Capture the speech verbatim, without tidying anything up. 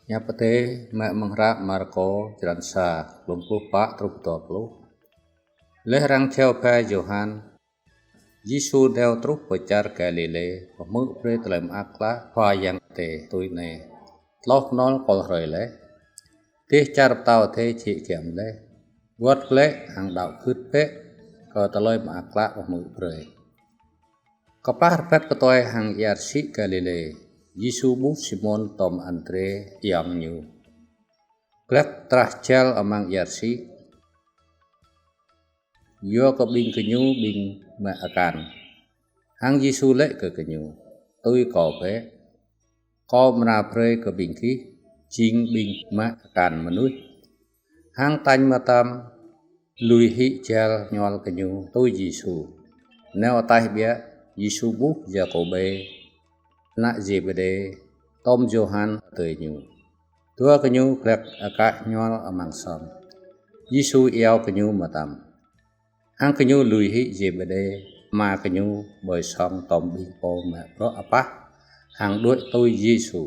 Hiăp Adai mơ̆ng hră Markô, črăn sa, klŭm pluh pă truh dua pluh. Laih arăng jao ba Yôhan, Yêsu nao truh pơ čar Galilê, pơhmư̆ brơi tơlơi mơak klă Khua Yang Adai tui anai: Tloh kơnol kol hrơi laih, dêh čar Pơtao Adai jĕ giăm laih. Wơ̆t glaĭ hăng đaŏ gưt bĕ kơ tơlơi mơak klă pơhmư̆ brơi. Kơplah rơbat kơtuai hăng ia rơsĭ Galilê, Yêsu ƀuh Simôn tŏm Andrê ayŏng ñu, glăk trah jal amăng ia rơsĭ, yua kơ ƀing gơñu ƀing mă akan. Hăng Yêsu laĭ kơ gơñu: Tui Kâo bĕ, Kâo amra brơi kơ ƀing gih jing ƀing mă akan mơnuih. Hăng tañ mơtam lui hĭ jal ñuăl gơñu tui Yêsu. Nao ataih ƀiă, Yêsu ƀuh Yakôbê, ană Zêbêđê, tŏm Yôhan adơi ñu. Dua gơñu glăk akaih ñuăl amăng song. Yêsu iâu gơñu mơtam. Hăng gơñu lui hĭ Zêbêđê, ama gơñu, ƀơi song tŏm ƀing pô mă bruă apah, hăng đuaĭ tui Yêsu.